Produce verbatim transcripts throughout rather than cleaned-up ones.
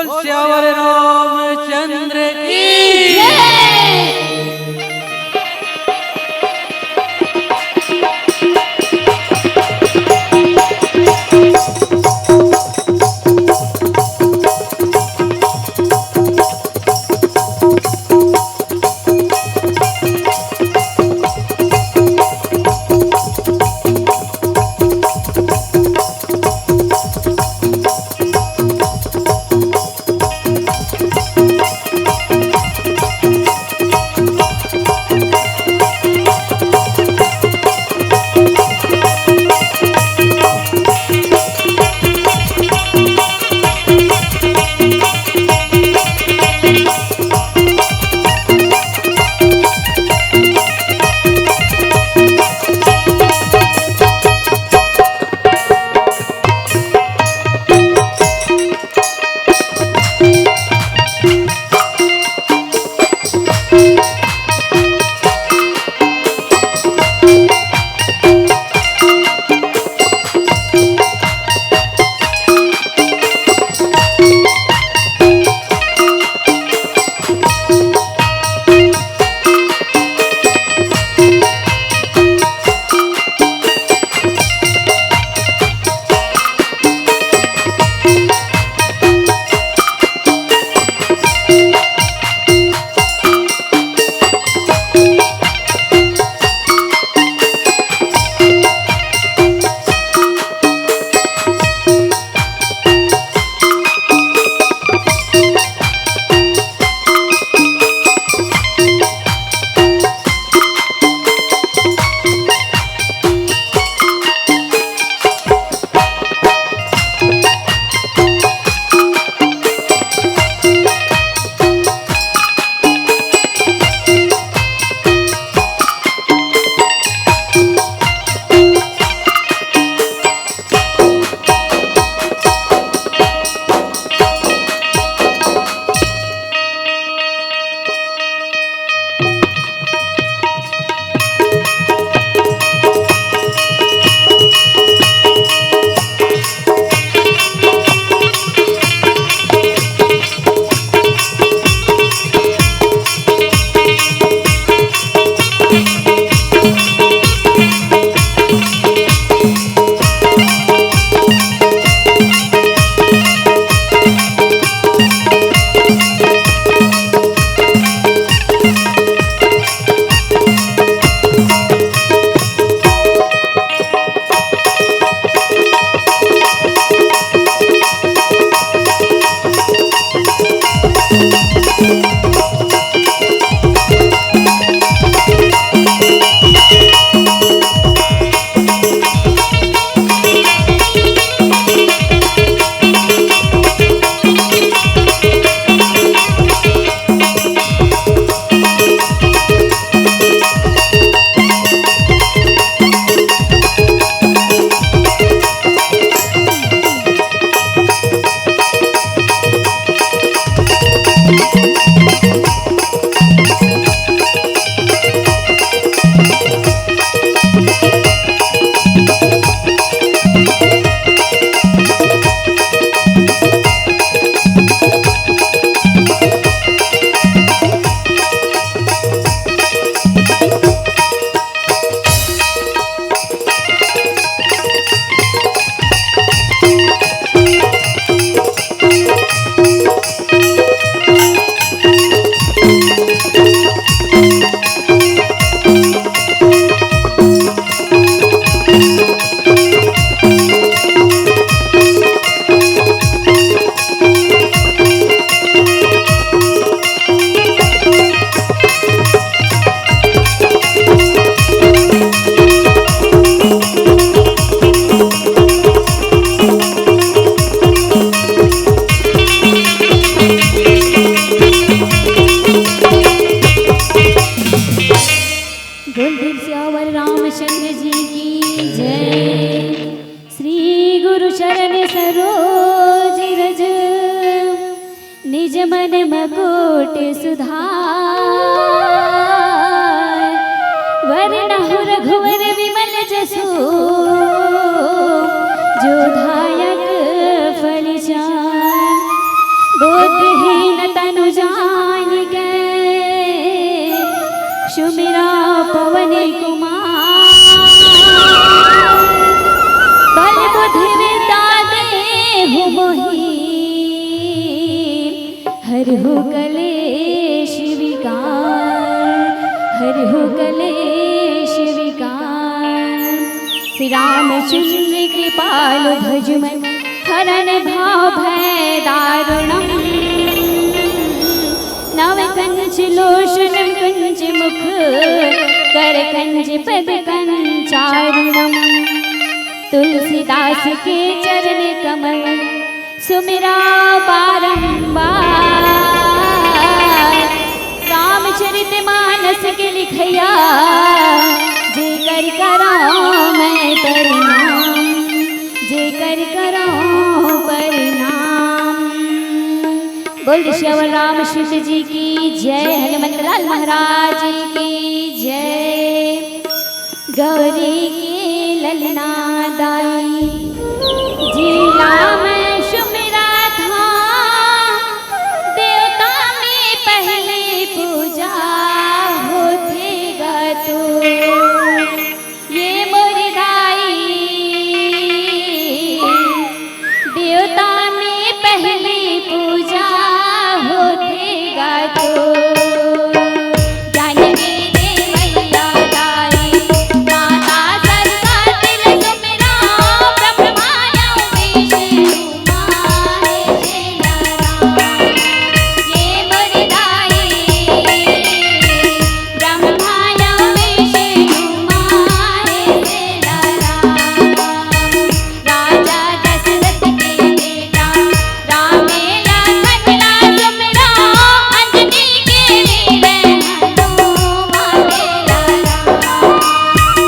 सियावर रामचंद्र की। बोल सियावर रामचंद्र जी की जय। श्री गुरु चरण सरोज रज, निज मन मकुट सुधार। वरनहु रघुवर विमल जसु, जो दायक फल चार। बोल हरहु कलेश विकार, हरहु कलेश विकार। श्री रामचंद्र कृपाल भज मन, हरन भव भय दारुणम। नव कंच लोचन कंच मुख, कर कंच पद कंचारुणम। तुलसीदास के चरण कमल, सुमिरा बारंबार। रामचरित मानस के लिखैया, जेकर करौं मैं प्रणाम, जेकर करौं प्रणाम। बोल सियावर रामचंद्र जी की जय, हनुमंतलाल महाराज की जय। गौरी के ललना दाई, जिला में सुमिरा था, देवता में पहली पूजा होथे गा तो। ये मोर दाई, देवता में पहली पूजा होथे गा तो। ज्ञान के देवैया दाई, माता सरस्वती ल सुमिरा, ब्रह्मा या विष्णु माहे तेला राम। ये मोर दाई, ब्रह्मा या विष्णु माहे तेला राम। राजा दशरथ के बेटा, रामे लखन ला सुमिरा, अंजनी के वीर हनुमान तेला राम।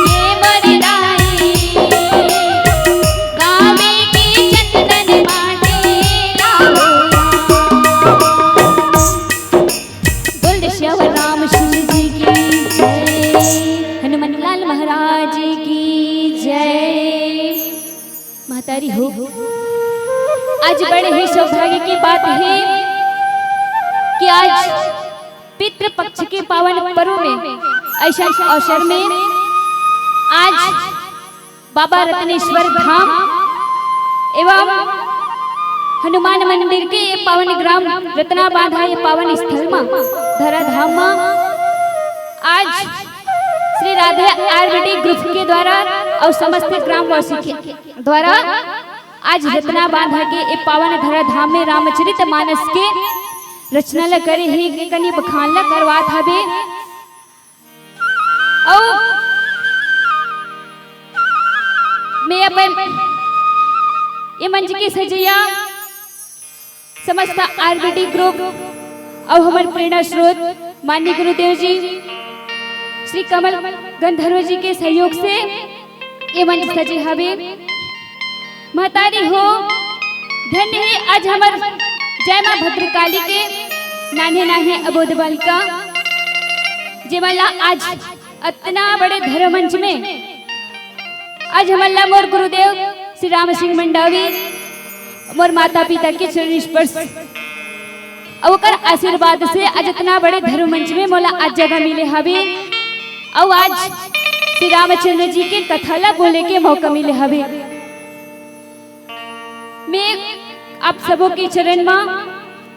ये मोर दाई, गावे के चंदन माटे ला हो। बोल सियावर रामचंद्र जी की जय, हनुमंतलाल महाराज की जय। महतारी हो, आज बड़े ही सौभाग्य की बात है कि आज पितृपक्ष के पावन पर्व में, ऐसा अवसर में आज बाबा रत्नेश्वर धाम एवं हनुमान मंदिर के ये पावन ग्राम रत्ना बांधा, ये पावन स्थल मा, धरा धाम मा आज श्री राधे आयुर्वेदिक ग्रुप के द्वारा और समस्त ग्रामवासी के द्वारा आज रत्ना बांधा के ए पावन धरा धाम में रामचरित मानस के रचना ल करे हे, के कनी बखान ल करवात हवे। अउ मैं अपन ए मंच के सजैया समस्त आरबीडी ग्रुप अउ हमर प्रेरणा स्रोत माननीय गुरुदेव जी श्री कमल गंधर्व जी के सहयोग से ये मंच सजे हवे। महतारी हो, धन्य हे आज हमर जय माँ भद्रकाली के नान्हे नान्हे अबोध बालिका, जेमन ला आज अतना बड़े धर्म मंच में आज हमन ला मोर गुरुदेव श्री राम सिंह मंडावी, मोर माता पिता के चरण स्पर्श अउ ओकर आशीर्वाद से आज अतना बड़े धर्म मंच में मोला आज जगह मिले हवे अउ आज श्री रामचंद्र जी के कथा ला बोले के मौका मिले हवे। मैं आप सबो के चरण मा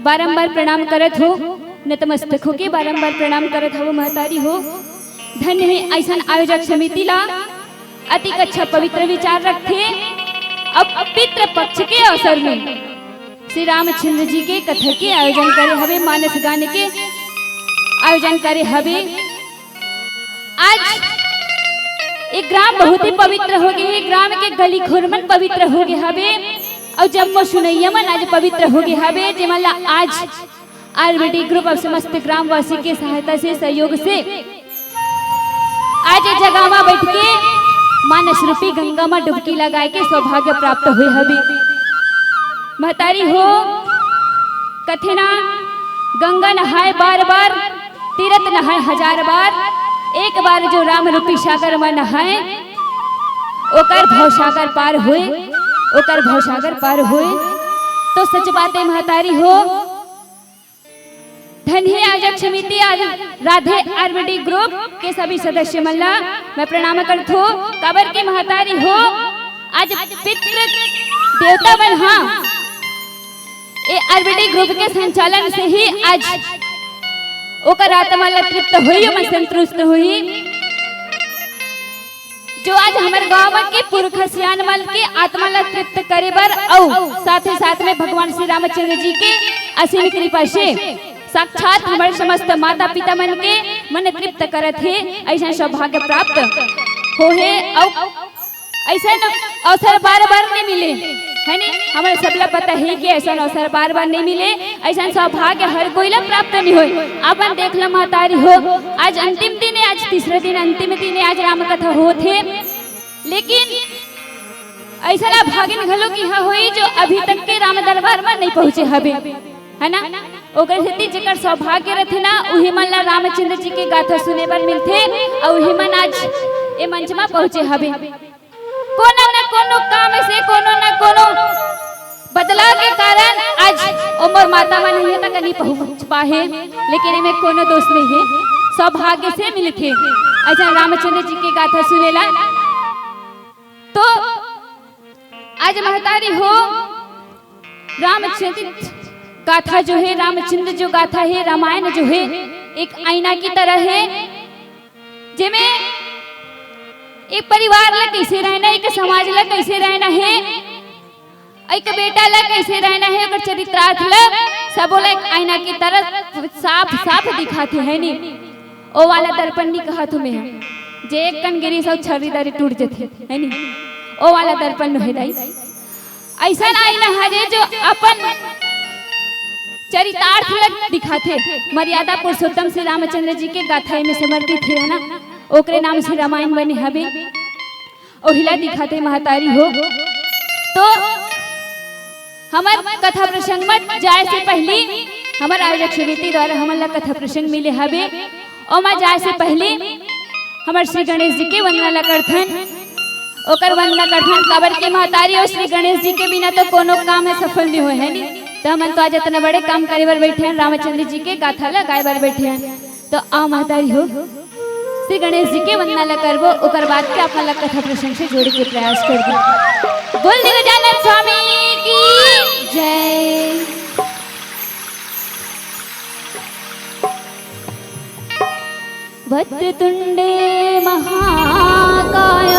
बारंबार प्रणाम करत हो, नतमस्तक होके बारंबार प्रणाम करत हव महतारी हो। धन्य हे ऐसन आयोजक समिति ला, अतिक अच्छा पवित्र विचार रखथे। अब पितृ पक्ष के अवसर में श्री रामचंद्र जी के कथा के आयोजन करे हवे, मानस गान के आयोजन करे हवे। आज ये ग्राम बहुत ही पवित्र हो गे हे, ग्राम के गली खोर मन पवित्र हो गे हवे अउ जम्मो सुनैया मन आज पवित्र हो गे हवे, जेमन ला आज आरबीडी ग्रुप अउ समस्त ग्रामवासी के सहायता से, सहयोग से आज ये जगह मा बैठ के मानस रूपी गंगा मा डुबकी लगाए के सौभाग्य प्राप्त हुए हवे। महतारी हो, कथे ना, गंगा नहाए बार बार, तीरथ नहाए हजार बार, एक बार जो राम रूपी सागर मा नहाए, ओकर भव सागर पार होए, ओकर भव सागर पार होए। तो सच बात हे महतारी हो, धन्य हे आयोजक समिति, आज राधे आरबीडी ग्रुप के सभी सदस्य मन ला मैं प्रणाम करथो, काबर के महतारी हो, आज पितृ देवता मन हा ए आरबीडी ग्रुप के संचालन से ही आज ओकर आत्मा ला तृप्त होही, ओमन संतुष्ट होही, जो आज हमर गांव के पुरखा सियान मन के आत्मा ला तृप्त करे बर अउ साथ ही साथ में भगवान श्री रामचंद्र जी के असीम कृपा से साक्षात हमर समस्त माता पिता मन के मन तृप्त करत हे, अइसन सौभाग्य प्राप्त होहे। अउ अइसन अवसर बार बार नहीं मिले, है नी? हमर सबला पता हे कि अइसन अवसर बार बार नहीं मिले, अइसन सौभाग्य हर कोई ला प्राप्त नहीं होय। अपन देख लो महतारी हो, आज अंतिम दिन हे, आज तीसरे दिन अंतिम दिन हे, आज राम कथा होत हे, लेकिन अइसन अभागिन घलो किहाँ होही जो अभी तक के राम दरबार में नहीं पहुँचे हवे, है ना? ओकर सेती जेकर सौभाग्य रथे ना, उही मन ला रामचंद्र जी के गाथा सुने बर मिलथे, अउ उही मन आज ए मंच में पहुँचे हवे। कोनो न कोनो काम से, कोनो न कोनो बदलाव के कारण आज ओ मोर माता मन इहाँ तक नहीं पहुँच पाहे, लेकिन एमे कोनो दोष नहीं हे, सौभाग्य से मिलथे अइसन रामचंद्र जी के गाथा सुने ला। तो आज महतारी हो, रामचरित गाथा जो हे, रामचंद्र जो गाथा हे, रामायण जो हे, एक आईना की तरह हे, जेमे एक परिवार ला कइसे रहना, एक समाज ला कइसे रहना हे, एक बेटा ला कइसे रहना हे, ओकर चरितार्थ ला सबो ला एक आईना की तरह साफ साफ दिखाथे, है नी? ओ वाला दर्पण नी कहत हों मैं, जे एक कन गिरिस अउ छर्री दरी टूट जथे, है नी? ओ वाला दर्पण नोहे दाई। अइसन आईना हरे जो अपन चरितार्थ ला दिखाथे। मर्यादा पुरुषोत्तम श्री रामचंद्र जी के गाथा में समर्पित हे ना, ओकरे नाम से रामायण बने हवे। ओहिला दिखाथे महतारी हो। तो हमर कथा प्रसंग में जाए से पहली हमर आयोजक समिति द्वारा हमन ला कथा प्रसंग मिले हवे, ओमा जाए से पहली हमर श्री गणेश जी के वंदना ला करथन। ओकर वंदना करथन, काबर के महतारी अउ श्री गणेश जी के बिना तो कोनो काम हे सफल नहीं होय, है नी? तो हमन तो आज इतना बड़े काम करे बर बैठे हन, रामचंद्र जी के गाथा ला गाए बर बैठे हन। तो आ महतारी हो, श्री गणेश जी के वंदना ला करबो, ओकर बाद के आप मन ला कथा प्रसंग से जोड़े के प्रयास करबो। बोल दे गजानन स्वामी की जय। वक्रतुंडे महाकाय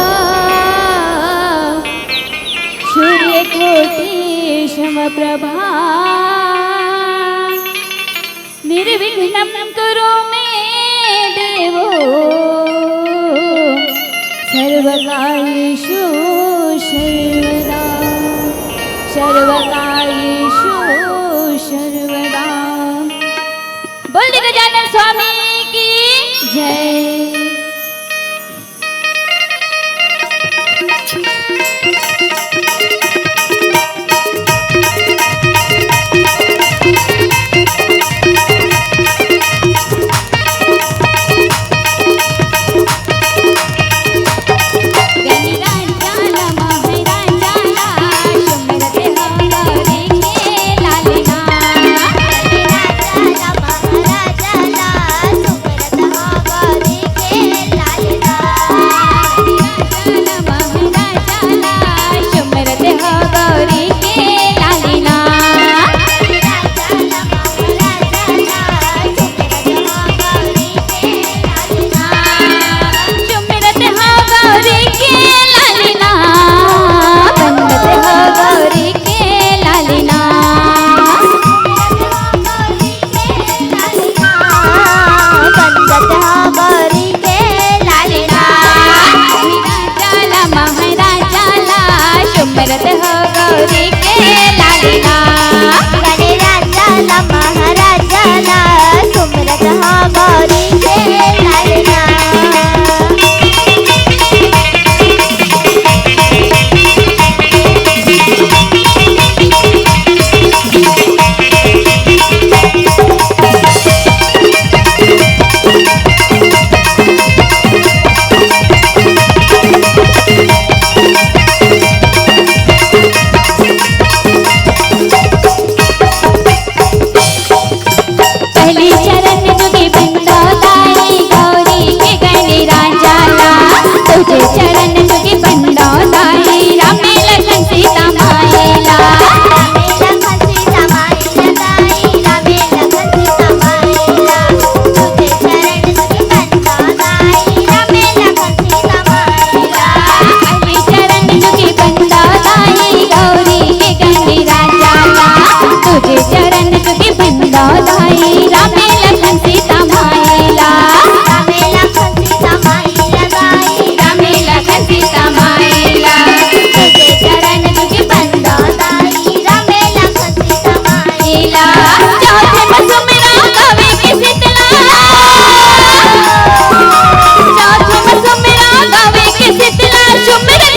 सूर्यकोटि समप्रभा। निर्विघ्नं कुरु मे देव सर्वकार्येषु सर्वदा, सर्वकार्येषु सर्वदा। बोल दे गजानन स्वामी की जय।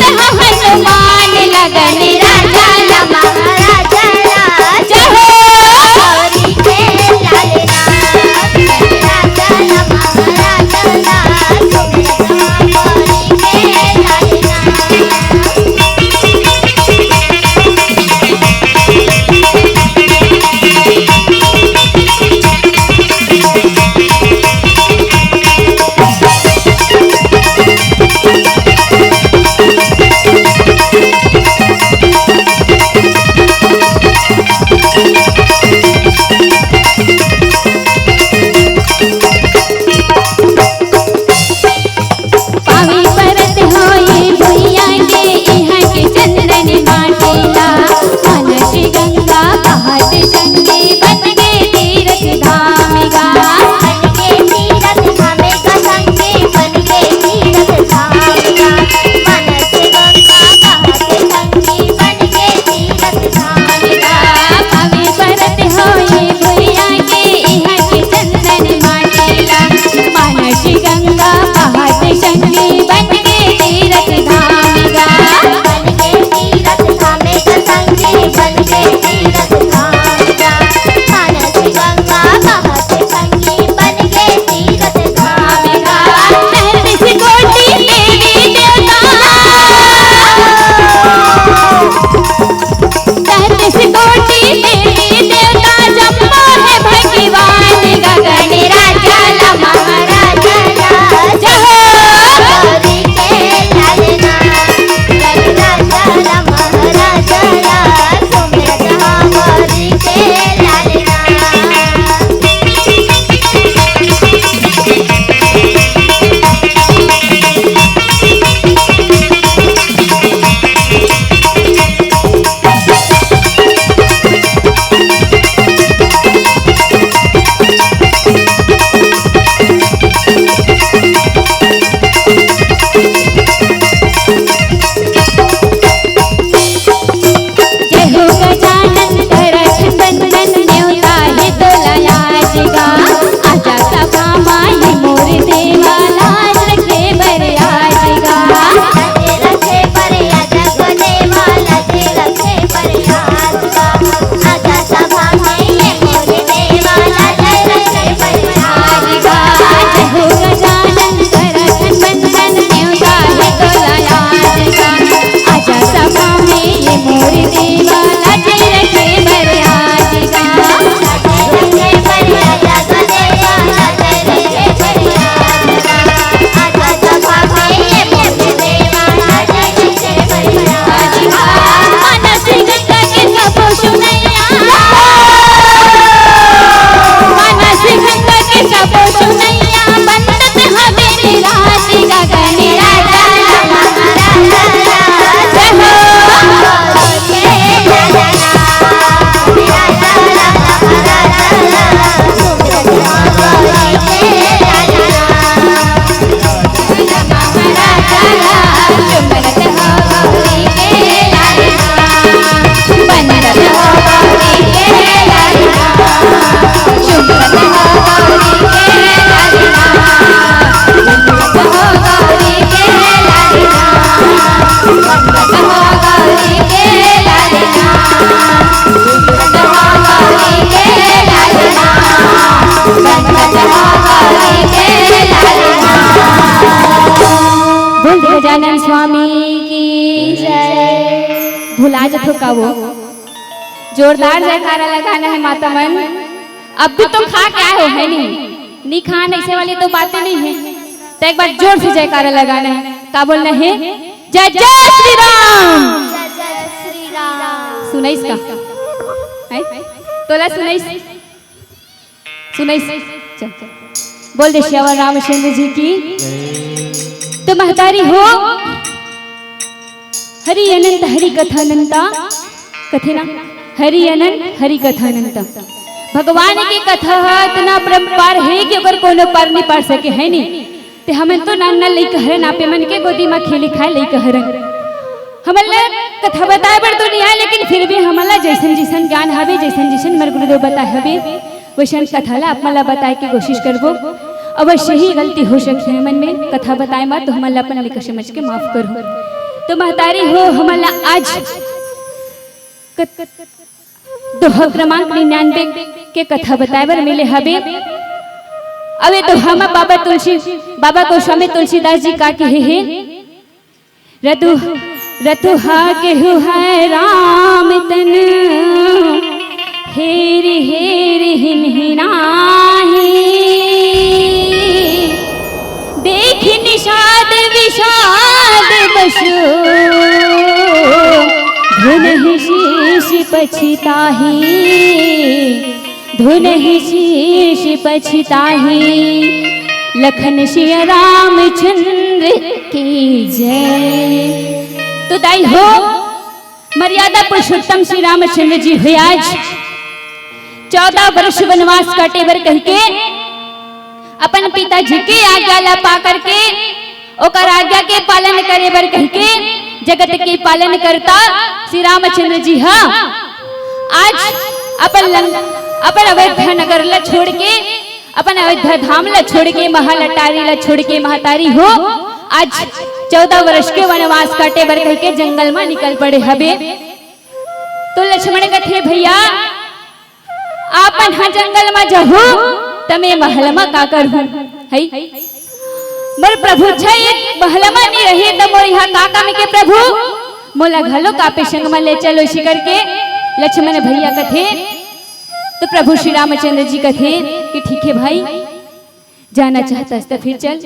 हनुमान लगन राजा ला महाराजा ला। जय हो। गौरी के लालना, राजा ला महाराजा ला, सुमिरत गौरी के लालना। पावी परत होई भुइयां के इहां के चंदन माटी ला। मानस गंगा बहत संगी बन गे तीरथ धाम गा। बन गे तीरथ धाम गा, संगी बन गे तीरथ धाम गा। मानस गंगा बहत संगी बन गे तीरथ धाम गा। पावी परत होई भुइयां के इहां के चंदन माटी ला। मानस गंगा बहत संगी बन गे तीरथ धाम गा। बन गे तीरथ धाम गा, संगी बन गे तीरथ धाम गा। मानस गंगा बहत संगी बन गे तीरथ धाम गा। तैंतीस कोटि देवी देवता, तैंतीस कोटि देवी देवता, जम्मो हे भगवान गगन राजा ला महाराजा ला। जय हो। गौरी के लालना, गगन राजा ला महाराजा ला, सुमिरत हा गौरी के लालना। जय हो गजानन करत बंदन, नेवता हे तोला आज गा। आजा सभा माई मोर देवा, लाज रखे बर आज गा। लाज रखे बर आजा गो देवा, लाज रखे बर आज गा। आजा सभा माई मोर देवा, लाज रखे बर आज गा। जय हो गजानन करत बंदन, नेवता हे तोला आज गा। आजा सभा में ये मोर देवा, लाज रखे बर आज गा। लाज रखे बर आज गा देवा, लाज रखे बर आज गा। आजा सभा में ये मोर देवा, लाज रखे बर आज गा। मानस गंगा के सबो सुनैया, मानस गंगा के सबो सुनैया, बंदत हवे निराज गगन राजा ला महाराजा ला। जय हो। बोल गजानन स्वामी की जय। भुला जथो का वो जोरदार जयकारा लगाना है माता मन। अब भी तुम खा के आए हो, है नहीं? नहीं खान ऐसे वाली तो बातें नहीं है। तो एक बार जोर से जयकारा लगाना है। का बोलना है? जय जय श्री राम। जय जय श्री राम। सुनाइस का? हैं? तोला सुनाइस? सुनाइस? चल, चल। बोल दे सियावर रामचंद्र जी की। तो महतारी हो, हरि अनंत हरि कथा अनंता, कथे ना, हरि अनंत हरि कथा अनंता। भगवान के कथा ह इतना परम्पार हे कि ओकर कोनो पार नहीं पार सके, है नी? ते हमन तो नान नान लइका हरन, आपे मन के गोदी म खेली खाए लइका हरन। हमन ला कथा बताए बर तो नहीं आए, लेकिन फिर भी हमन ला जैसन जैसन ज्ञान हवे, जैसन जैसन हमर गुरुदेव बताए हवे, वैसन कथा ला आप मन ला बताए के कोशिश करबो। अवश्य ही गलती हो सकथे हमन में कथा बताए म, तो हमन ला अपन लइका समझ के माफ करहू। तो महतारी हो, हमन ला आज कत-, दोहा क्रमांक निन्यानवे के कथा बताए बर मिले हवे। अब ए दोहा म बाबा तुलसी, बाबा गोस्वामी तुलसीदास जी का कहे हे, रतु, रतु हा केहू है राम तन, हेरि हेरि हिनहि नाही। देखि निषाद विषाद बसु, धुनहि शीश पछिताही, धुनहि शीश पछिताही। लखन सिया रामचंद्र की जय। तो दाई हो, मर्यादा पुरुषोत्तम श्री रामचंद्र जी हे आज चौदह वर्ष वनवास काटे बर कहिके अपन पिताजी के आज्ञा ला पा करके, ओकर आज्ञा के पालन करे बर कहिके, जगत के पालन करता श्री रामचंद्र जी ह आज अपन लंग-, अपन अयोध्या नगर ला छोड़ के, अपन अयोध्या धाम ला छोड़ के, महल अटारी ला छोड़ के महतारी हो आज चौदह वर्ष के वनवास काटे बर कहिके जंगल म निकल पड़े हवे। तो लक्ष्मण कथे, भैया, आपन ह जंगल म जहू, त मैं महल म का करहूं? हई? मोर प्रभु छै, महल म नी रही, त मोर इहां का काम के प्रभु? मोला घलो का पे संग म ले चलो, इसी करके लक्ष्मण भैया कथे। तो प्रभु श्री रामचंद्र जी कथे कि ठीक है भाई, जाना चाहता है तो फिर चल।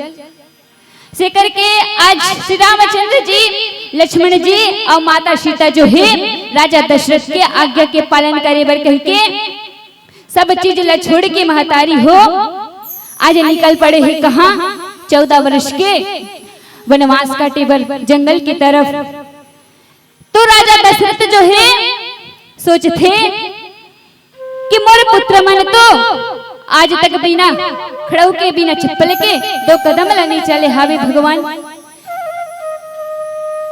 से करके आज श्री रामचंद्र जी, लक्ष्मण जी और माता सीता जो है, राजा दशरथ के आज्ञा के पालन करे बर कहिके सब चीज ला छोड़ के महतारी हो आज निकल पड़े हे कहां? चौदह वर्ष के वनवास काटे बर जंगल की तरफ। तो राजा दशरथ जो है सोचथे कि मोर पुत्र मन तो आज तक बिना खड़ाऊ के, बिना चप्पल के दो कदम ला नी चले हावे भगवान।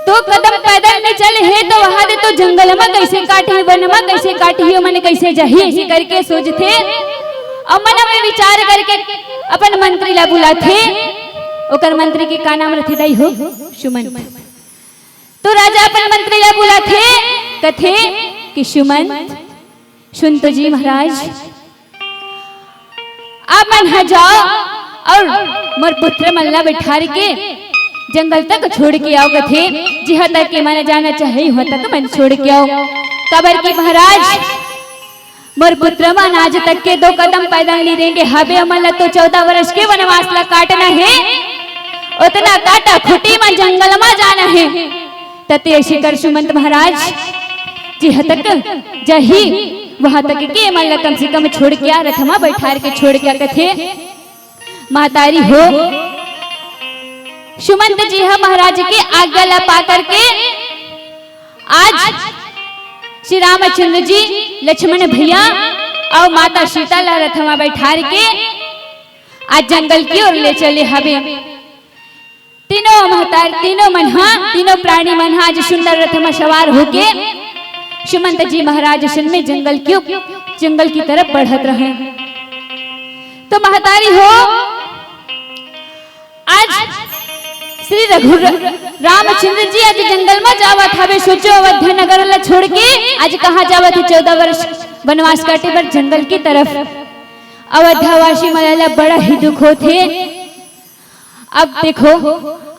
दो कदम पैदल नी चले हे तो वहां दे तो जंगल म कैसे काटही, वन म कैसे काटही, ओमन कैसे जाही, ऐसे करके सोचथे। अउ मन में विचार करके अपन मंत्री ला बुलाथे। ओकर मंत्री के का नाम रथे दाई हो? सुमंत। तो राजा अपन मंत्री ला बुलाथे, कथे कि सुमंत, सुन तो जी महाराज, आप मन ह जाओ और मोर पुत्र मन ला बैठार के जंगल तक छोड़ के आओ कथे, जिहां तक के मन जाना चाहे, उहां तक मन छोड़ के आओ। काबर कि महाराज, मोर पुत्र मन आज तक के दो कदम पैदल नी रेंगे हवे, ओमन ला तो चौदह वर्ष के वनवास ला काटना हे, ओतना काटा खूंटी म जंगल म जाना हे। तते ऐसे कर सुमंत महाराज, जिहां तक जाही, उहां तक के मन ला कम से कम छोड़ के आ, रथ म बैठार के छोड़ के आ कथे। महतारी हो, सुमंत जी ह महाराज के आज्ञा ला पा करके आज श्री रामचंद्र जी, लक्ष्मण भैया अउ माता सीता ला रथ म बैठार के आज जंगल की ओर ले चले हवे। तीनों महतार, तीनों मन हा, तीनों प्राणी मन हा आज सुंदर रथ म सवार होके सुमंत जी महाराज सन में जंगल की, जंगल की तरफ बढ़त रहे। तो महतारी हो, आज श्री रघु र-, रामचंद्र जी आज जंगल म जावत हवे। सोचो, अवध नगर ला छोड़ के आज कहाँ जावत हे? चौदह वर्ष वनवास काटे बर जंगल की तरफ। अवधवासी मन ला बड़ा ही दुख होथे। अब देखो,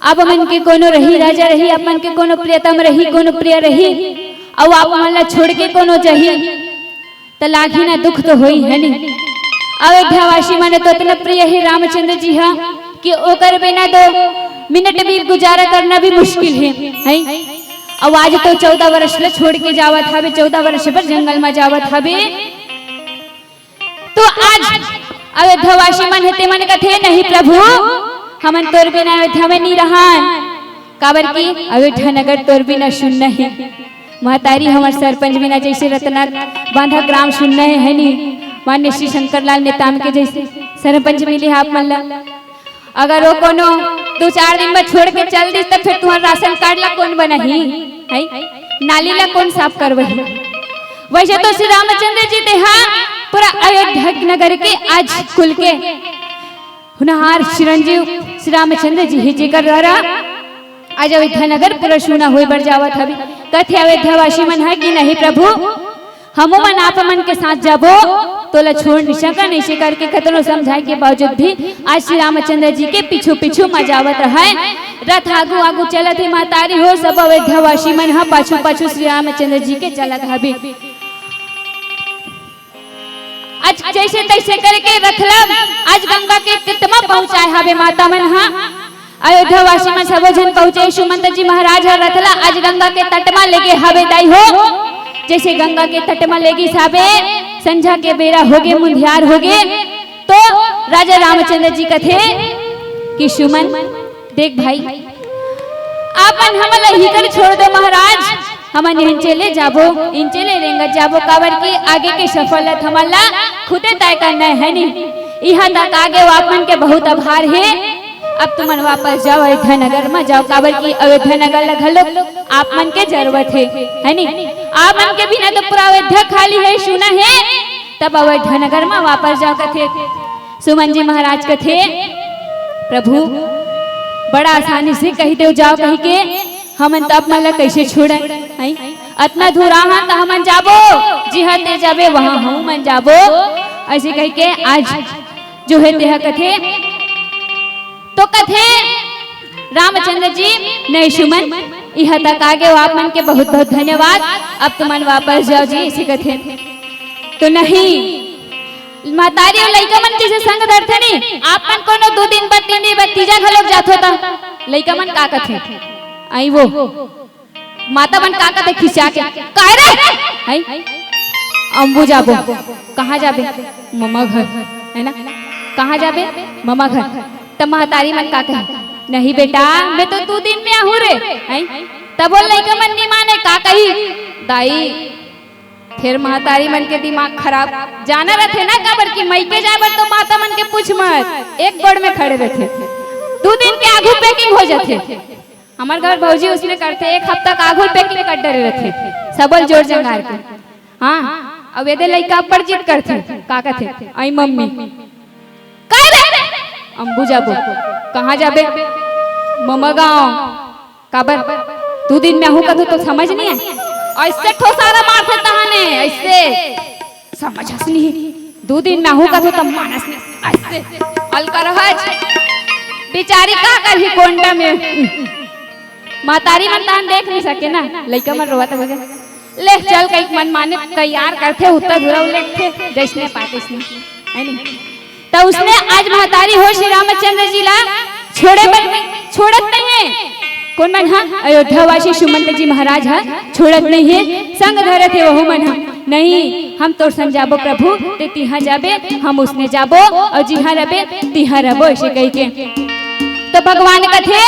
अब मन के कोनो रही राजा रही, अब मन के कोनो प्रियतम रही, कोनो प्रिय रही, अउ आप मन ला छोड़ के कोनो जाही, त लागी ना, दुख तो होई, है नी? अयोध्यावासी मन तो इतना प्रिय हे रामचंद्र जी हा कि ओकर बिना दो मिनट भी गुजारा करना भी मुश्किल हे, है? अउ आज तो चौदह वर्ष ला छोड़ के जावत हवे, चौदह वर्ष बर जंगल म जावत हवे। तो आज अयोध्यावासी मन हे, ते मन कथे, "नहीं प्रभु, हमन तोर बिना अयोध्या में नी रहन, काबर कि अयोध्या नगर तोर बिना सुन्ना हे।" महतारी, हमर सरपंच बिना जैसे रतना बांधा ग्राम सुन्ना हे, है नी? मान्य श्री शंकर लाल नेताम के जैसे सरपंच मिले हे आप मन ला। अगर वो कोनो दो चार दिन में छोड़ के चल दिस, त फिर तुम्हार राशन कार्ड ला कौन बनाही, है? नाली ला कौन साफ करवही? वैसे तो श्री रामचंद्र जी देहा पूरा अयोध्या नगर के आज कुल के होनहार चिरंजीव श्री रामचंद्र जी हे, जेकर द्वारा आज अयोध्या नगर पूरा सूना होय बर जावत हवे। कथे अयोध्यावासी मन ह कि नहीं प्रभु, हमो मन आप मन के साथ जाबो, तोला छोड़ नहीं सकन। ऐसे करके कतनो समझाए के बावजूद भी आज श्री रामचंद्र जी के पीछू पीछू म जावत रहय। रथ आगू आगू चलत हे महतारी हो, सब अयोध्यावासी मन ह पाछू पाछू श्री रामचंद्र जी के चलत हवे। आज जैसे तैसे करके रथ ला आज गंगा के तट म पहुंचाए हवे माता मन ह। अयोध्यावासी मन सबो झन पहुंचे। सुमंत जी महाराज ह रथ ला आज गंगा के तट म लेगे हवे दाई हो। जैसे गंगा के तट म लेगिस हवे, संझा के बेरा होगे, मुंधियार होगे, तो राजा रामचंद्र जी कथे कि सुमन, देख भाई, आप मन हमन ला इही कर छोड़ दो महाराज, हमन इंचे ले जाबो, इंचे ले रेंगत जाबो, काबर कि आगे के सफर ला हमन ला खुदे तय करना हे नी। इहां तक आगे वो आप मन के बहुत आभार हे। अब तुमन वापस जाओ, अयोध्या नगर म जाओ, काबर कि अयोध्या नगर ला घलो आप मन के जरूरत हे, हे नी? आप मन के बिना तो पूरा अयोध्या खाली हे, सूना हे, तब अयोध्या नगर म वापस जाओ कथे। सुमन जी महाराज कथे, प्रभु, बड़ा आसानी से कहि देव जाओ कहिके, हमन त आप मन ला कइसे छोड़न? हैं? अतना दूर आहन त हमन जाबो, जिहां ते जाबे वहां हमन जाबो। अइसे कहिके आज जो हे तेहा कथे, तो कथे रामचंद्र जी, नहीं सुमन, इहां तक आगे हो आप मन के बहुत बहुत धन्यवाद, अब तुमन वापस जाओ जी, अइसे कथे। तो नहीं, महतारी अउ लइका मन जइसे संग धरथे नी, आप मन कोनो दू दिन बाद, तीन दिन बाद, तीजा घलोक जाथो त लइका मन का कथे? आई वो माता मन का कथे खिसिया के, "काय रे?" हैं? "अम्बू जाबो।" "कहां जाबे?" "ममा घर।" हे ना? "कहां जाबे?" "ममा घर।" त महतारी मन का कहे, "नहीं बेटा, मैं तो दू दिन में आहूं रे।" हैं? तब वो लइका मन नी माने, का कही? दाई, फेर महतारी मन के दिमाग खराब। जाना रथे ना, काबर कि मइके जाए बर तो माता मन के पूछ मत, एक गोड़ में खड़े रथे। दू दिन के आघू packing हो जाथे। हमर घर भौजी उसने करथे, एक हफ्ता के आघू packing कर डरे रथे, सबो ल जोर जंगार के। हां, अब एदे लइका अब्बड़ जिद करथे, का कथे, "आई मम्मी।" "काय रे?" "अम्बू जाबो।" "कहां जाबे?" "ममा गांव।" "काबर? दू दिन में आहूं कथो तो समझ नहीं आए?" अइसे ठोसारा मारथे तहाने, अइसे समझस नहीं। "दू दिन में आहूं कथो तो मानस नहीं।" अइसे अलका रहज। बिचारी का करही कोंटा में। महतारी मन तहान देख नहीं सके ना, लइका मन रोवत हवे। "ले चल," कहिके मन माने तैयार करथे, उत्ता धुरा लेथे, जइसने पातिस नहीं, हे नहीं? त उसने आज महतारी हो श्री रामचंद्र जी ला छोड़े बर छोड़त नहीं हे। कोन मन ह? अयोध्यावासी सुमंत जी महाराज ह छोड़त नहीं हे, संग धरत हे वहू मन ह। "नहीं, हम तोर संग जाबो प्रभु, ते तिहां जाबे, हम उसने जाबो, अउ जिहां रबे तिहां रबो," अइसे कहिके। तो भगवान कथे,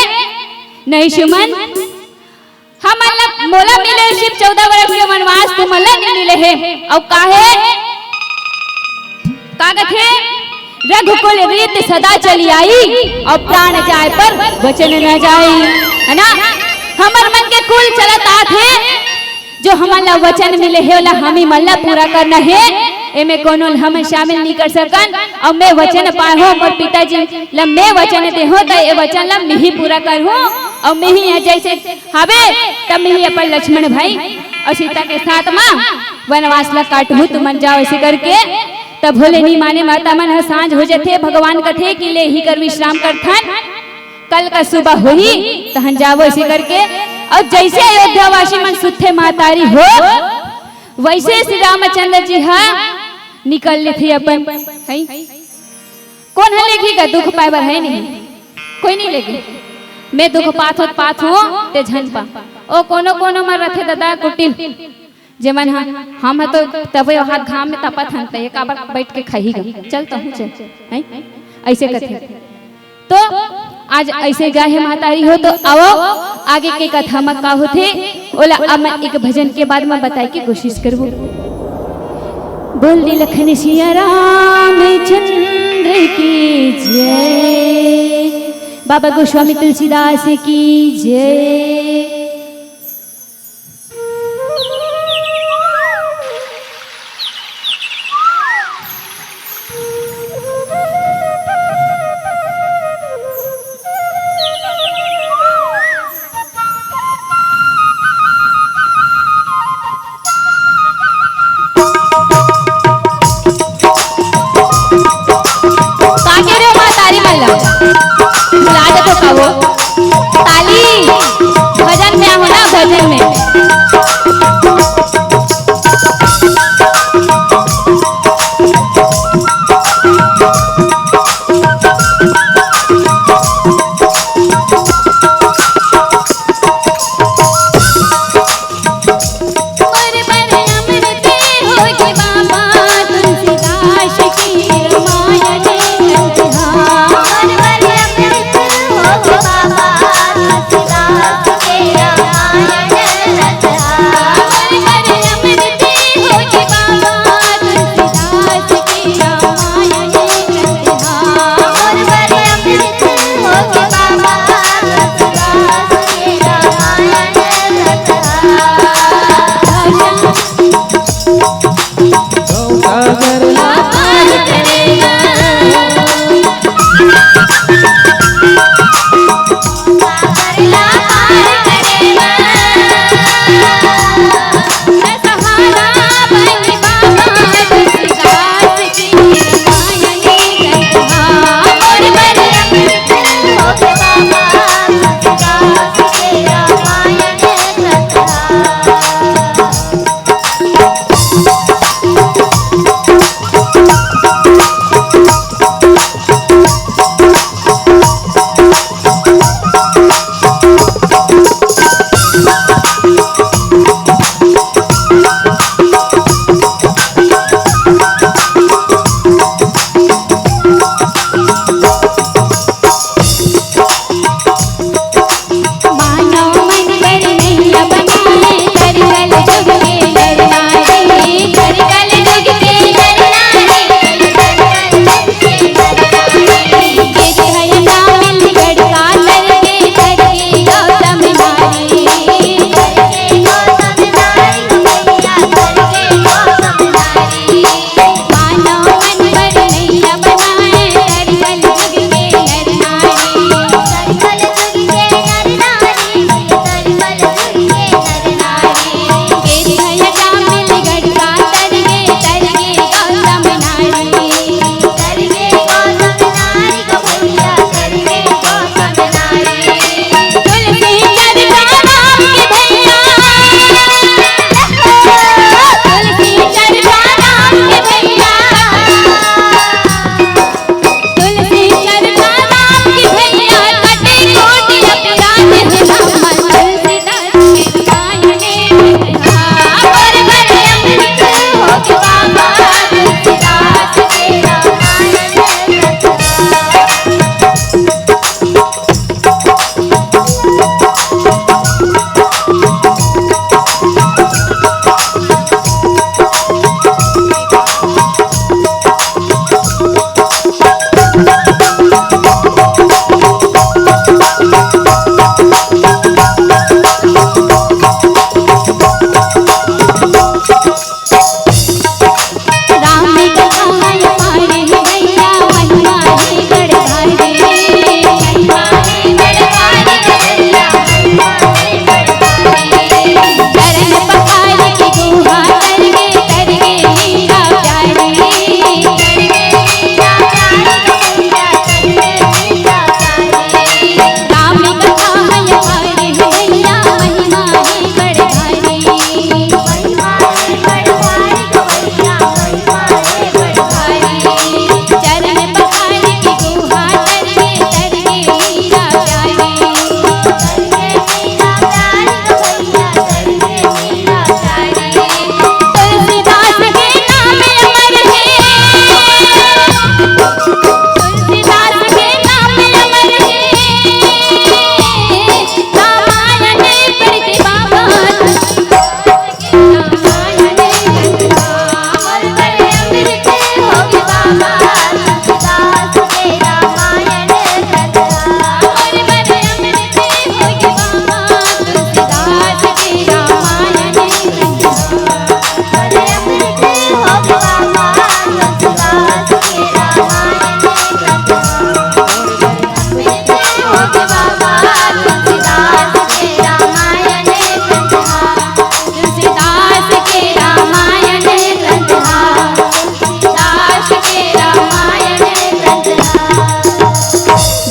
"नहीं सुमन, हमन ला, मोला मिले सिर्फ चौदह वर्ष के वनवास, तुमन ला नहीं मिले हे।" अउ काहे? का कथे? "रघुकुल रीत सदा चली आई, अउ प्राण जाए पर वचन न जाई।" हे ना? हमर मन के कुल चलत आत हे, जो हमन ला वचन मिले हे, ओला हमही मन ला पूरा करना हे। एमे कोनो ल हमन शामिल नहीं कर सकन। अउ मैं वचन पाए हों, मोर पिताजी ला मैं वचन दे हों, त ए वचन ला मैं ही पूरा कर हों। अउ मैं ही ह जइसे हवे, त मैं ही अपन लक्ष्मण भाई अउ सीता के साथ म वनवास ला काटहूं, तुमन जाओ, अइसे करके। तब भोले नहीं माने, माता मन ह सांझ हो जथे, भगवान कथे कि ले इही कर विश्राम करथन, कल का सुबह होही, तहन जाबो, अइसे करके। अउ जइसे अयोध्यावासी मन सुतथे महतारी हो, वइसे श्री रामचंद्र जी ह निकल लेथे अपन, हैं? कोन ह लेगही गा दुख पाए बर, हे नहीं? कोई नहीं लेगही। मैं दुख पात हों त पात हों, ते झन पा। ओ कोनो कोनो म रथे ददा कुटिल, जेमन ह, हम ह तो तबे हाथ घाम में तपत हन, त ये काबर बइठ के खाही गा? चल तहूं चल, हैं? अइसे कथे। तो आज अइसे गा हे महतारी हो, तो आवो आगे के कथा म का होथे, ओला अब मैं एक भजन के बाद म बताए के कोशिश करबो। बोल दे लखन सिया रामचंद्र की जय, बाबा गोस्वामी तुलसीदास की जय। भजन में।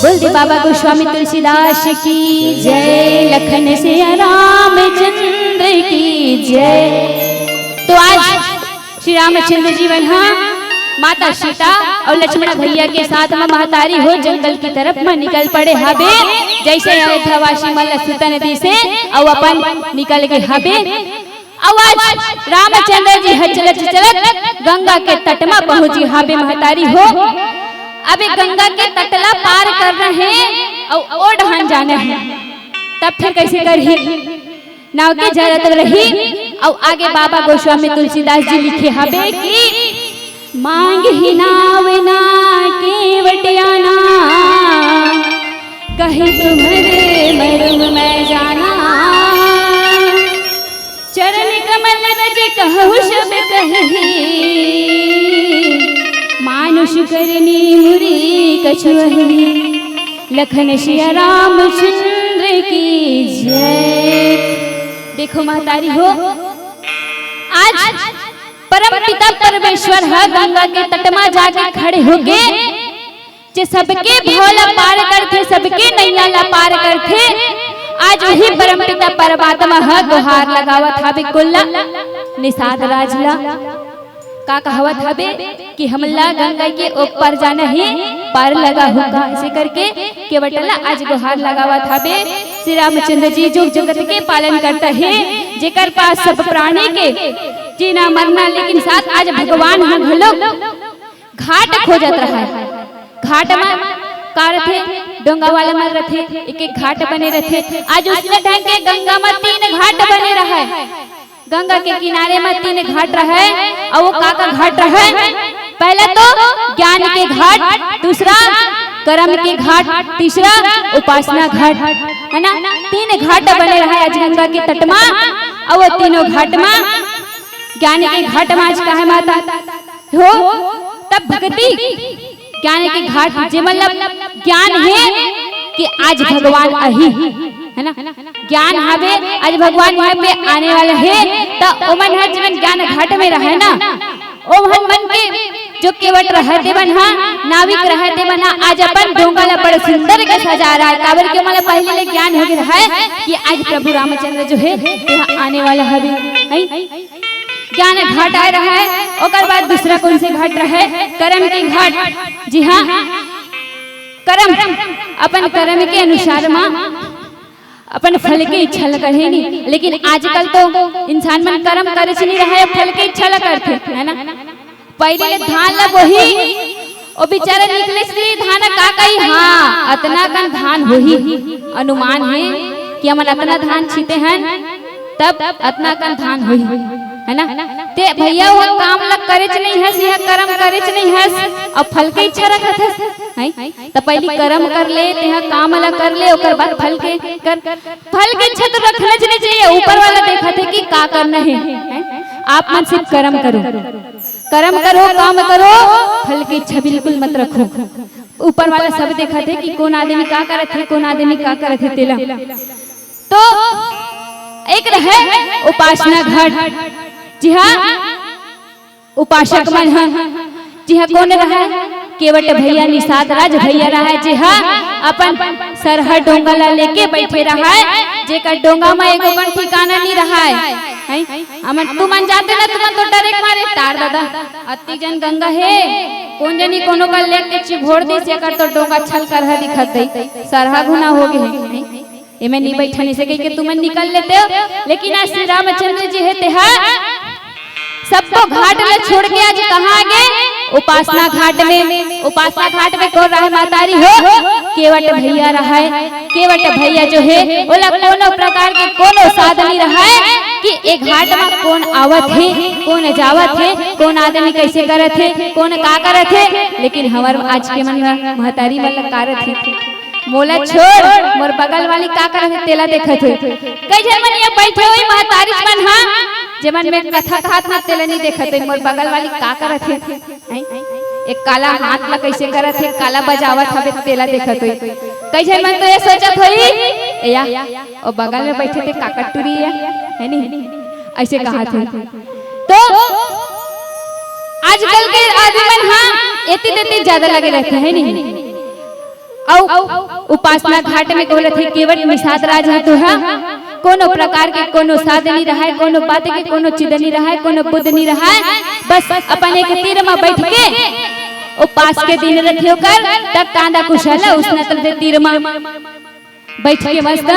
बोल दे बाबा गोस्वामी तुलसीदास की जय। लखन सिया राम जय। तो आज श्री रामचंद्र जी मन हा माता सीता अउ लक्ष्मण भैया के साथ म महतारी हो जंगल की तरफ म निकल पड़े हबे। जैसे अयोध्यावासी मन ला सुतन दिसे अउ अपन निकल गे हबे। अउ आज रामचंद्र जी ह चलत चलत गंगा के तट म पहुंची हबे महतारी हो। अबे गंगा के तट ला पार करना हे अउ ओ डहान जाना हे, तब फिर कैसे करही? नाव के जरूरत रही। अउ आगे बाबा गोस्वामी तुलसीदास जी लिखे हबे कि मांगहि नाव ना केवट आना, कहि तुम्हरे मरम मैं जाना। चरण कमल रज कहु सब कहि, मानुष करनी मुरी कछुअहि। लखन सिया रामचंद्र की जय। देखो महतारी हो, आज परम पिता परमेश्वर ह गंगा के तट म जाके खड़े होके जे सबके भव ला पार करथे, सबके नैया ला पार करथे, आज वही परम पिता परमात्मा ह गुहार लगावत हावे कुल ला, निषाद राज ला। का कहवत हबे कि हमला गंगा के ओ पार जाना हे, पार लगा हुक्का, ऐसे करके केवट ला आज गुहार लगावत हबे। श्री रामचंद्र जी जो जगत के पालन करता है, जेकर पास सब प्राणी के जीना मरना, लेकिन साथ आज भगवान ह घलो घाट खोजत रहय। घाट म का रथे? डोंगा वाला मन रथे, एक एक घाट बने रथे। आज उसने ढंग के गंगा म तीन घाट बने रहय। गंगा के किनारे म तीन घाट रहय, अउ वो का का घाट रहय? पहला तो ज्ञान के घाट, दूसरा कर्म के घाट, तीसरा उपासना घाट, है ना? तीन घाट बने रहय आज गंगा के तट म। अउ वो तीनों घाट म, ज्ञान के घाट म आज का हे माता हो, तब भक्ति ज्ञान के घाट, जे मतलब ज्ञान हे कि आज भगवान आही, है ना? ज्ञान हवे, आज भगवान यहाँ पे आने वाला हे, त ओमन ह जीवन ज्ञान घाट में रहय ना, ओमन मन के जो केवट रहय तेमन ह, नाविक रहय तेमन ह, आज अपन डोंगा ला बड़ सुंदर के सजा रहय, काबर के ओमन ला पहले ले ज्ञान हो गे रहय कि आज प्रभु रामचंद्र जो हे, तेहा आने वाला हवे, है? ज्ञान घाट आए रहय, ओकर बाद दूसरा कौन से घाट रहय? कर्म के घाट। जी हाँ, कर्म, अपन कर्म के अनुसार म अपन फल के इच्छा ल करही नी, लेकिन आजकल तो इंसान मन कर्म करेच नी रहय, फल के इच्छा ल करथे, है ना? पहले ले धान ल बोही, ओ बेचारा निकलेच नी, धान का कही, हाँ, अतना कन धान होही, अनुमान हे कि हमन अतना धान छीते हन, तब अतना कन धान होही, है ना? ते भैया, वो काम ल करेच नहीं हस, यह कर्म करेच नहीं हस, अब फल के इच्छा रखत हस, हैं? त पहली कर्म कर ले, तेहा काम ल कर ले, ओकर बाद फल के कर। फल के इच्छा तो रखना नहीं चाहिए, ऊपर वाला देखत हे कि का करना हे, हैं? आप मन सिर्फ कर्म करो, कर्म करो, काम करो, फल के इच्छा बिल्कुल मत रखो। ऊपर वाला सब देखत हे कि कौन आदमी का करत हे, कौन आदमी का करत हे, तेला। तो एक रहय उपासना घाट, जी हाँ, उपासक मन ह, जी हाँ, कौन रहय? केवट भैया, निषाद राज भैया रहय, जी हाँ, अपन सरहा डोंगा ला लेके बैठे रहय, जेकर डोंगा म एको कन ठिकाना नी रहय, हैं? हमन, तुमन जाते ना, तुमन तो डरे के मारे, टार दादा, अति जन गंगा हे, कौन जनी कोनो का लेके चिभोर दिस, एकर तो डोंगा छलकरहा दिखत हे, सरहा घुना हो गे हे, हैं? एमे नी बैठन, इसे कहिके तुमन निकल लेते हो। लेकिन आज श्री रामचंद्र जी हे, तेहा सबको घाट ल छोड़ के आज कहाँ आगे? उपासना घाट में। उपासना घाट में कौन रहय महतारी हो? केवट भैया रहय। केवट भैया जो हे, ओला कोनो प्रकार के कोनो साध नी रहय कि ए घाट म कौन आवत हे, कौन जावत हे, कौन आदमी कैसे करत हे, कौन का करत हे। लेकिन हमर आज के मन म महतारी मन ल का रथे? मोला छोड़, मोर बगल वाली का करत हे, तेला देखत हे। कई झन मन ये बैठे होही महतारी मन हा, जेमन में कथा कहत हा, तेला नी देखत हे, मोर बगल वाली का करत हे, हैं? एक काला हाथ ला कैसे करत हे, काला बजावत हवे, तेला देखत हे। कई झन मन तो ये सोचत होही, ए या, ओ बगल में बैठे ते काकटुरी हे, है नी? ऐसे कहत हे। तो आजकल के आदमी मन हा एती तेती ज्यादा लगे रहते हैं, नी? अउ उपासना घाट में बोलत हे, केवट निषाद राज ह तो हा, कोनो प्रकार के कोनो साध नइ रहय, कोनो बात के कोनो चिद नइ रहय, कोनो बुध नइ रहय। बस अपन एक तीर म बइठ के, ओ पास के दिन रथे ओकर, तक कांदा कुशल उसनत रथे तीर म बइठ के मस्त।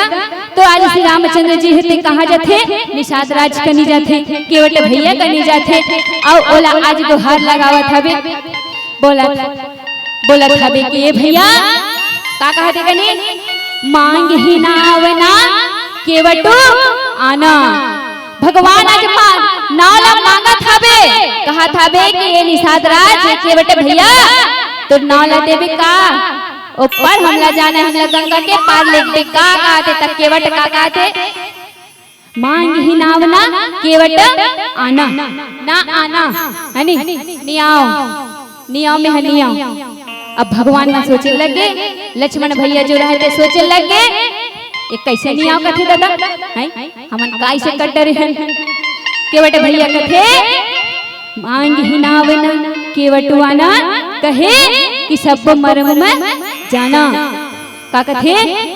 तो आज श्री रामचंद्र जी ह ते कहाँ जाथे? निषाद राज कनी जाथे, केवट भइया कनी जाथे। अउ ओला आज गोहार लगावत हवे, बोलत बोलत हवे कि ए भइया, का कहत हे कनी? मांगहि नाव न केवटु आना। भगवान आज मा-, नाव ला मांगत हवे, कहत हवे कि ए निषाद राज, ए केवट भइया, तोर नाव ला देबे का? ओ पार हमला जाना, हमला गंगा के पार लेगबे का कहत हे? त केवट का कहत हे? मांगहि नाव न केवट आना, न आना, हनी, नइ आंव, नइ आंव, मैं ह नइ आंव। अब भगवान मन सोचे लगे, लक्ष्मण भइया जो रहय ते सोचे लगे, ए कइसे नइ आंव कथे ददा, हैं? हमन कइसे कर डरे हन? केवट भइया कथे, मांगहि नाव न केवटु आना, कहे कि सब्बो मरम म जाना। का कथे?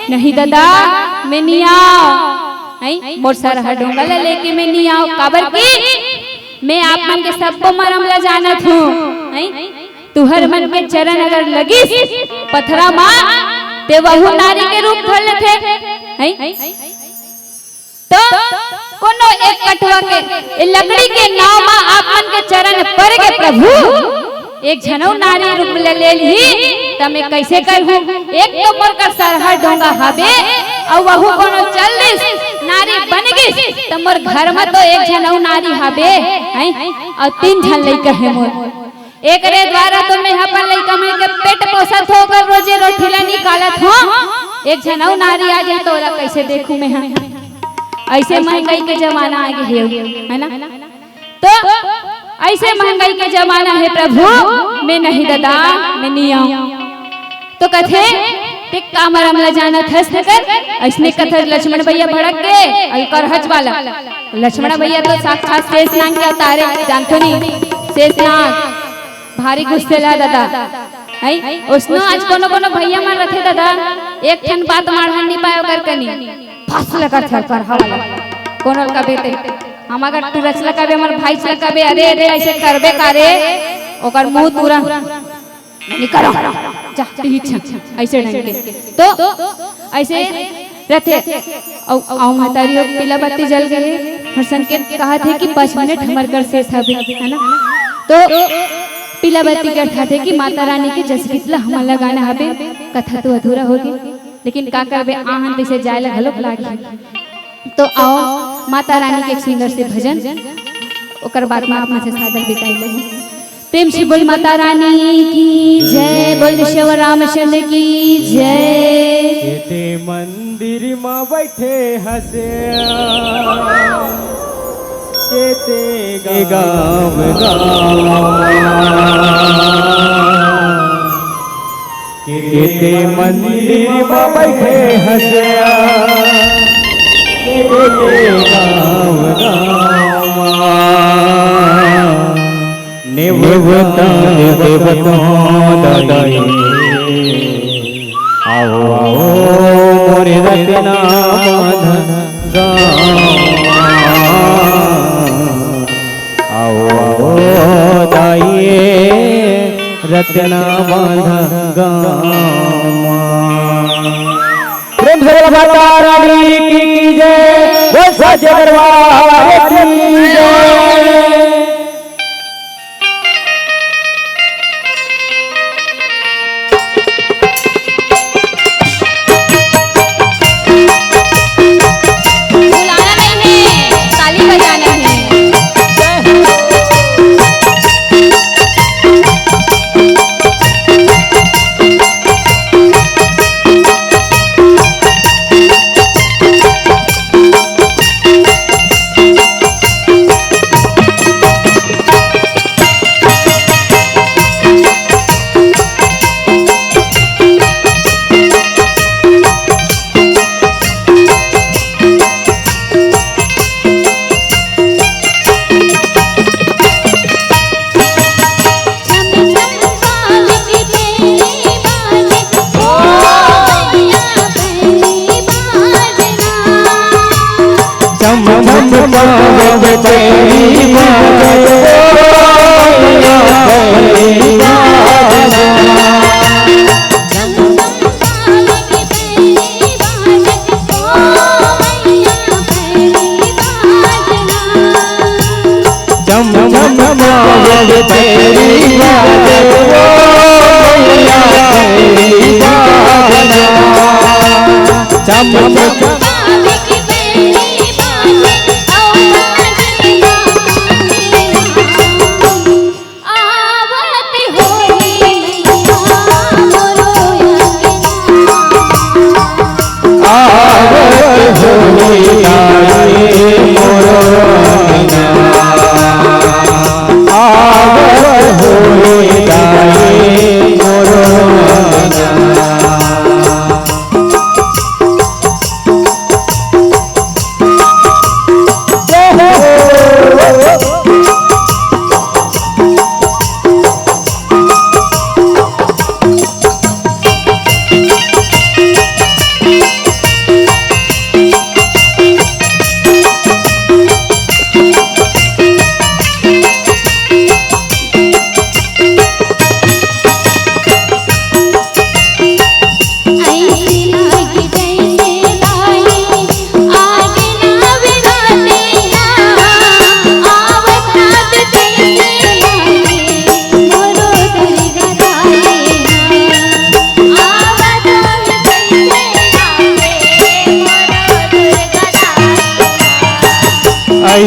नहीं ददा, मैं नइ आंव। हैं? मोर सरहा डोंगा ला लेके मैं नइ आंव। काबर कि मैं आप मन के सब्बो मरम ला जानत हंव। हैं? तुंहर मन के चरण अगर लगिस पथरा म, ते वहू नारी के रूप धर लेथे। हैं? तो कोनो एक कठवा के, ए लकड़ी के नाव म आप मन के चरण पर गे प्रभु, एक झन अउ नारी रूप ले, ले लिही, त मैं कइसे करहूं? एक तो मोर कर सरहा डोंगा हवे, अउ वहू कोनो चल दिस, नारी बन गिस, त मोर घर म तो एक झन अउ नारी हवे, हैं? अउ तीन झन लइका हे मोर। एकरे द्वारा तो मैं अपन लइका मन के पेट पोसत हों, ओकर रोजी रोटी ला निकालत हों। एक झन अउ नारी आ जाही त ओला कइसे देखहूं मैं ह? अइसे महंगाई के जमाना आ गे हे, है ना? तो अइसे महंगाई के जमाना हे प्रभु, मैं नहीं ददा, मैं नइ आंव। तो कथे, ते का मरम ला जानत हस तेकर? अइसने कथे लक्ष्मण भइया भड़क गे, अउ करहच वाला। लक्ष्मण भइया तो साक्षात शेष नाग के अवतार हे, जानथो नी? शेष नाग, भारी गुस्सेला ददा। हैं? ओइसनो आज कोनो कोनो भइया मन रथे ददा, एक ठन बात माढ़ा नइ पाय ओकर कनी। फस ले कर छल कर हवा लग। कोनो ल कबे ते। हम अगर टूरच ल कबे, हमर भाई ल कबे, "अरे, अरे, अइसे करबे का रे?" ओकर मुंह तुरंत, "नइ करंव। जा, तिही छन।" अइसे ढंग के। तो अइसे रथे। अउ, अउ महतारी हो, पीला बत्ती जल गे हे, हमर संकेत कहत हे कि पाँच मिनट हमर कर शेष हवे, है ना? तो पीला बत्ती के अर्थात हे कि माता रानी के जसगीत ला हमन ला गाना हवे, कथा तो अधूरा होगे। लेकिन का करबे, आहन तइसे जाय ला घलोक लागही। तो आओ, माता रानी के एक सुंदर से भजन, ओकर बाद में आप मन से सादर बिदाई लेहूं। प्रेम से बोल माता रानी की जय, बोल शिव रामचंद्र की जय। केते मंदिर म बइठे हस, केते गाँव गाँव। केते मंदिर म बइठे हस, केते गाँव गाँव। नेवता देवता दाई, आओ आओ मोरे रतना बांधा गाँव। आओ, आओ, दाई, रतना बांधा गाँव। प्रेम से बोला माता रानी की जय, बोल साचे दरबार की जय। बुलाना नहीं है, ताली बजाना है।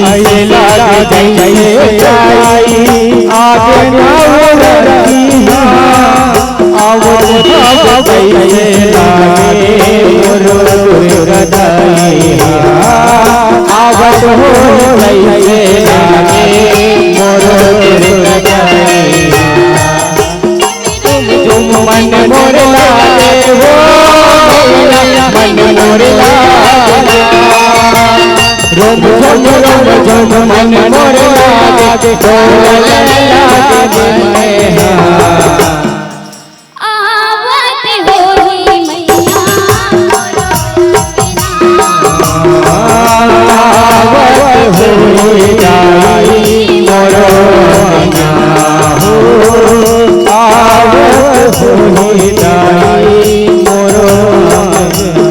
ऐसे लागे जैसे आई आगे ना रतिया, आवत आवत ऐसे लागे मोरो दुर्गा दाई, आवत हो ऐसे लागे मोरो दुर्गा दाई। तुम मन मोर लागे हो, मन मोर लागे। रोम झोम रोम झोम मन मोर लागे, डोलने लागे मैया। आवत होही मैया मोरो अंगना। आवत होही दाई मोरो अंगना हो, आवत होही दाई मोरो अंगना।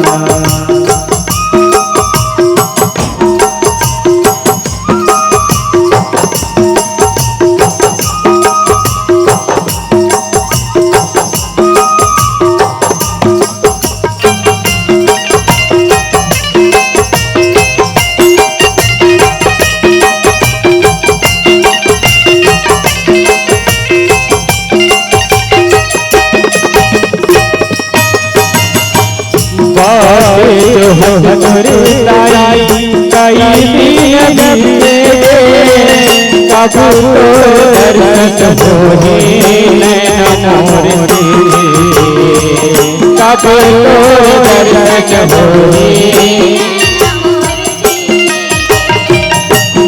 बाटे जो हमरे दाई, कई दिन बीते, कब तो दर्शन होही नैना मोर के, कब तो दर्शन होही।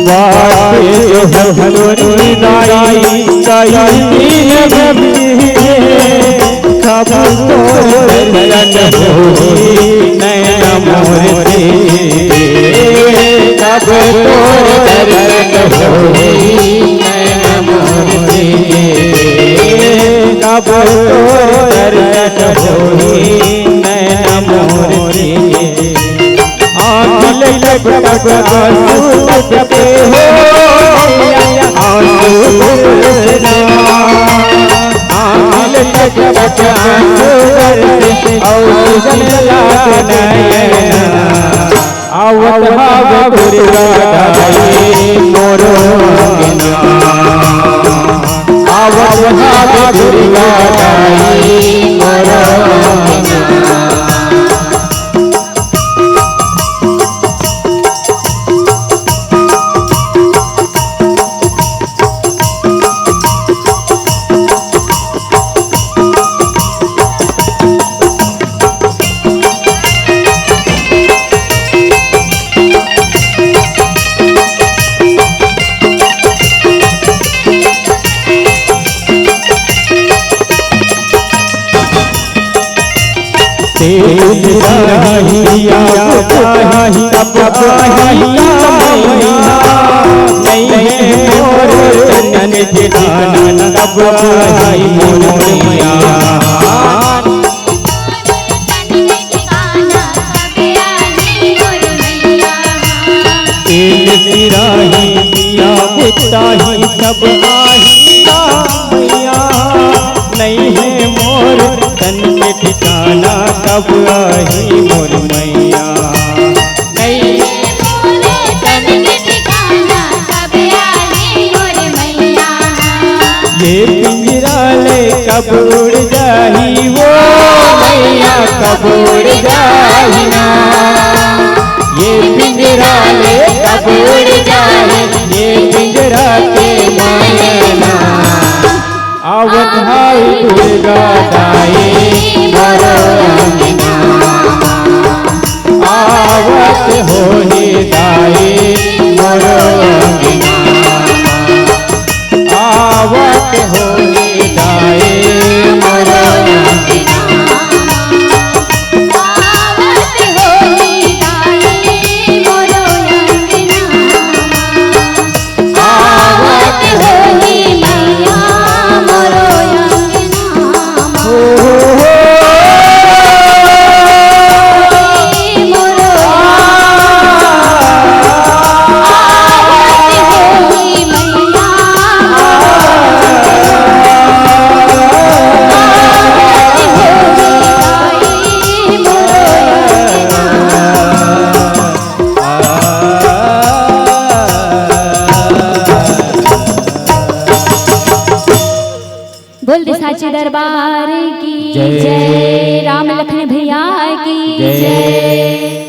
बाटे जो हमरे दाई, कई दिन बीते, कब तोर दर्शन होही नैना मोर के, कब तोर दर्शन होही नैना मोर के, कब तोर दर्शन होही नैना मोर के। आँखी ले टप टप आँसू टपके हो, आँसू बरसना। आँखी ले टप टप आँसू बरसे, अउर गले लागे नैना। आवत हावे दुर्गा दाई मोरो अंगना, आवत हावे दुर्गा दाई मोरो अंगना। तेल दही, आग दही, तप दही, आई मोर मैया। तेल सिराही दिया बुताही सब आही ना मैया। नहीं है मोर तन के ठिकाना, कब आही मोर मैया। नहीं है मोर तन के ठिकाना, कब आही मोर मैया। ये पिंजरा ले कब उड़ जाही वो मैया, कब उड़ जाही ना। ये पिंजरा ले कब उड़ जाही, ये पिंजरा के मैना। आवत हाय दुर्गा दाई मोरो अंगना, आवत होही दाई मोरो अंगना, आवत होही दाई मोरो अंगना। बोल दे साचे दरबार की जय। जय। राम लखन भैया की जय। जय।